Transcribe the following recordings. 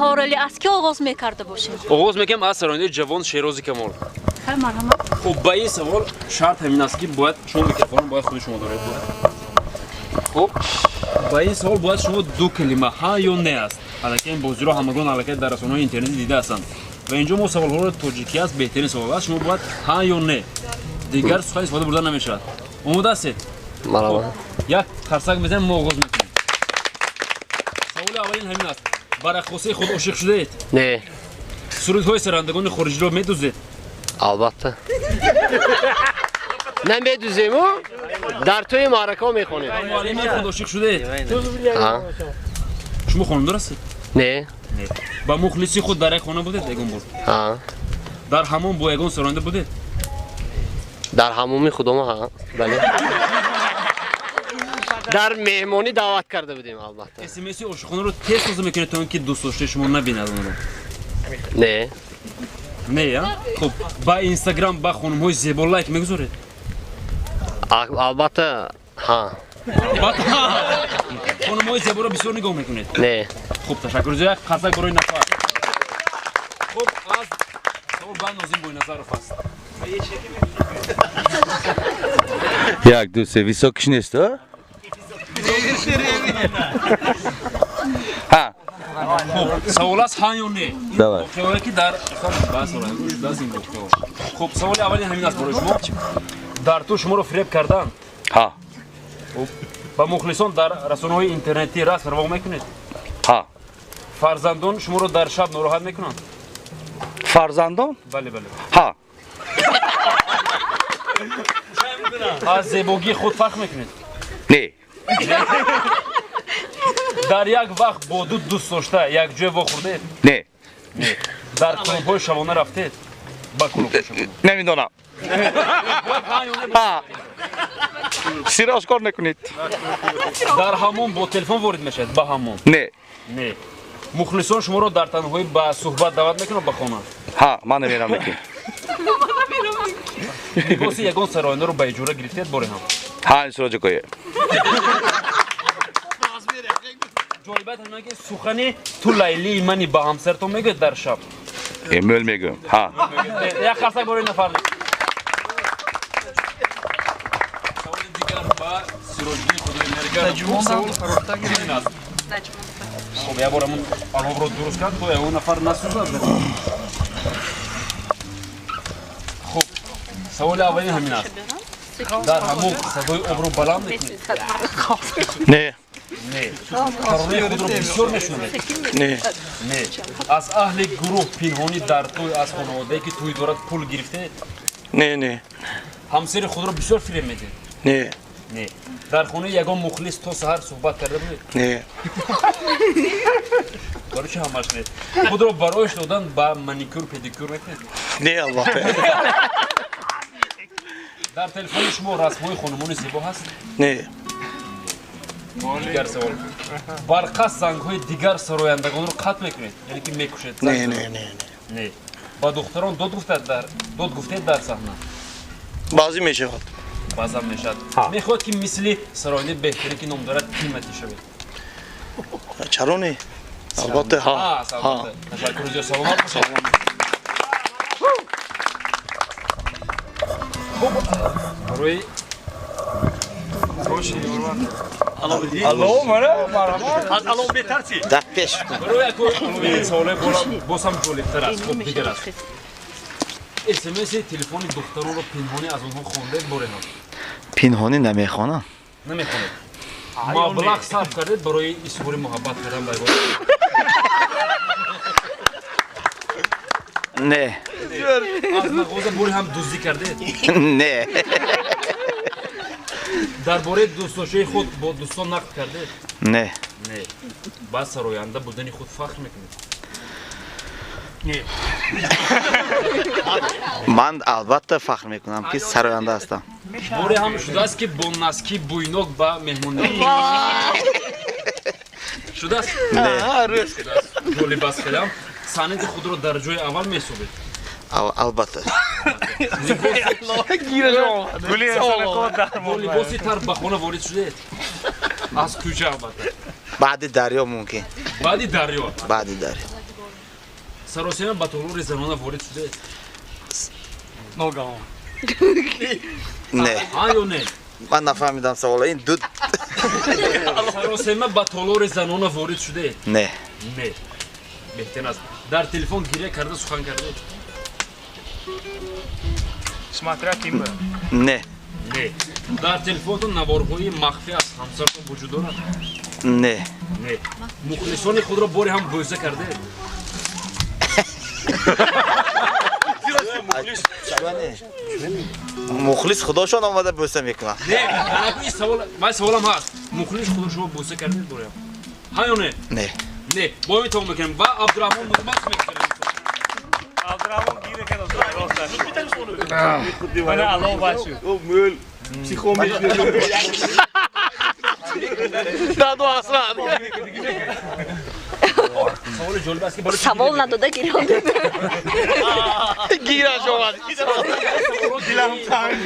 Баҳоралӣ, аз ки оғоз мекарда бошем? Оғоз мекунем аз сарояндаи ҷавон Шерози Камол. Хай, марҳамат. Хуб, ба ин савол шарт ҳамин аст, ки бояд шумо микрофонро бояд худи шумо доред. Хуб, ба ин савол бояд шумо ду калима ҳа ё не аст. Аллакай ин бозиро ҳамагон аллакай дар расонаҳои интернетӣ дида ҳастанд. Ва инҷо мо саволҳоро тоҷикӣ аст, беҳтарин савол аст. Шумо бояд ҳа ё не. Дигар сухан истифода бурда намешавад. Омода ҳастед? Марҳамат. Як қарсак мезанем, мо оғоз мекунем. Саволи аввалин ҳамин аст. Ба раққосаи худ ошиқ шудаед? Не. Сурудҳои сарандагони хориҷиро медуздед? Албатта. Намедузему, дар тӯи маъракаҳо мехонем. Ба муаллими худ ошиқ шудаед? Ҳа. Шумо хонадор ҳастед? Не. Не. Ба мухлиси худ дар як хона будед ягон бор? Ҳа. Дар ҳамом бо ягон сароянда будед? Дар ҳамоми худома, ҳа. Бале. Дар меҳмонӣ даъват карда будем, албатта. СМСи ошиқонаро тез тоза мекунед, то ин ки дӯстдоштаи шумо набинад онро? Не. Не, а? Хуб, ба Инстаграм ба хонумҳои зебо лайк мегузоред? Албатта, ҳа. Албатта, хонумҳои зеборо бисёр нигоҳ мекунед? Не. Хуб, ташаккур зиёд, як қарсак барои нафар. Хуб, аз савол ба Нозим Бойназаров аст. Як, ду, се, високиш нест, а? Ҳа. Хуб, савол аст ҳа ё не? Давай. Воқеаҳое ки дар ба савол шудааст ин воқеаҳо. Хуб, саволи аввалин ҳамин аст барои шумо. Дар ту шуморо фиреб карданд? Ҳа. Хуб, ба мухлисон дар расонаҳои интернетӣ расм раво мекунед? Ҳа. Фарзандон шуморо дар шаб нороҳат мекунанд? Фарзандон? Бале, бале. Ҳа. Аз зебогии худ фахр мекунед? Не. Дар як вақт бо ду дӯстдошта якҷоя вохӯрдед? Не. Не. Дар клубҳои шабона рафтед? Ба клубҳои шабона. Намедонам. Ҳа. Сира ошкор накунед. Дар ҳамом бо телефон ворид мешавед? Ба ҳамом? Не. Не. Мухлисон шуморо дар танҳоӣ ба суҳбат даъват мекунанд ба хона? Ҳа, ман намерам лекин. Либоси ягон сарояндаро ба иҷора гирифтед боре ҳам? Ҳа, ин суроҷакое. Ҷолибият ҳамин ки сухани ту лайлии мани ба ҳамсаратон мегӯед дар шаб? Мӯл мегӯям. Ҳа. Як қарсак барои нафар. Саволи дигар ба Сироҷиддин Худоимергар. Савол чунин аст. Хуб, як бор ҳамун аловро дуруст кард, то ягон нафар насӯзад. Хуб, саволи аввалин ҳамин аст. Дар ҳамом садои обро баланд мекунед? Не. Не. Таронаи худро бисёр мешунавед? Не. Не. Аз аҳли гурӯҳ пинҳонӣ дар тӯй аз хонаводае ки тӯй дорад пул гирифтед? Не, не. Ҳамсари худро бисёр фиреб медиҳед? Не. Не. Дар хонаи ягон мухлис то саҳар суҳбат карда будед? Не. Барои чӣ ҳамаш не? Худро бароиш додан ба маникюр педикюр мекунед? Не, албатта. Дар телефони шумо расмҳои хонумони зебо ҳаст? Не. Дигар савол. Барқас зангҳои дигар сарояндагонро қатъ мекунед? Яъне ки мекушед? Не, не, не. Не. Ба духтарон дод гуфтед дар саҳна? Баъзе мешавад. Баъзан мешавад. Мехоҳад ки мисли сарояндаи беҳтаре ки ном дорад Тимати шавед? Чаро не? Албатта, ҳа. Албатта. Ташаккур зиёд, саломат бошед. Хуб, барои Алло, мара, марҳамат. Аз алло беҳтар чӣ? Дар пеш. Барои яко саволе боз ҳам ҷолибтар аст. Хуб, дигар аст. СМС-и телефони духтаронро пинҳонӣ аз онҳо хондед боре ҳам? Пинҳонӣ намехонам. Намехонед. Маблағ сарф кардед барои изҳори муҳаббат кардан ба ягон? Не. Аз мағоза боре ҳам дуздӣ кардед? Не. Дар бораи дӯстдоштаи худ бо дӯстон нақл кардед? Не. Не. Ба сароянда будани худ фахр мекунед? Не. Ман албатта фахр мекунам ки сароянда ҳастам. Боре ҳам шудааст ки бо наски буйнок ба меҳмонӣ шудааст? Не. Ҷолиб аст хелам. Санъати худро дар ҷои аввал меҳисобед? Албатта. Бо либоси тар ба хона ворид шудед? Аз кӯча албатта. Баъди дарё мумкин. Баъди дарё? Баъди дарё. Саросема ба толори занона ворид шудед? Ногаҳон. Не. Ҳа ё не? Ман нафаҳмидам савола. Ин ду. Саросема ба толори занона ворид шудед? Не. Не. Беҳтар аст. Дар телефон гиря карда сухан кардед? Смотря ким. Не. Не. Дар телефонтон наворҳои махфӣ аз ҳамсаратон вуҷуд дорад? Не. Не. Мухлисони худро боре ҳам бӯса кардед? Мухлис худошон омада бӯса мекунад. Не, ин савол, ман саволам ҳаст. Мухлис худро шумо бӯса кардед боре ҳам? Ҳа ё не? Не. Не. Бо ин тамом мекунем ва Абдураҳмон Нурмат мекунем. Абдураҳмон гире кард роста. Мана алло бачу. Даду ҳасрат. Саволи ҷолиб аст ки барои Савол надода гирён. Гираш омад. Дилам танг.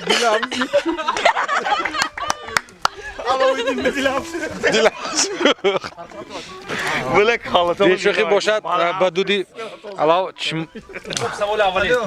Дилам. Алло, дилам. Бешӯхӣ бошад, ба дуди алав. Саволи аввалин.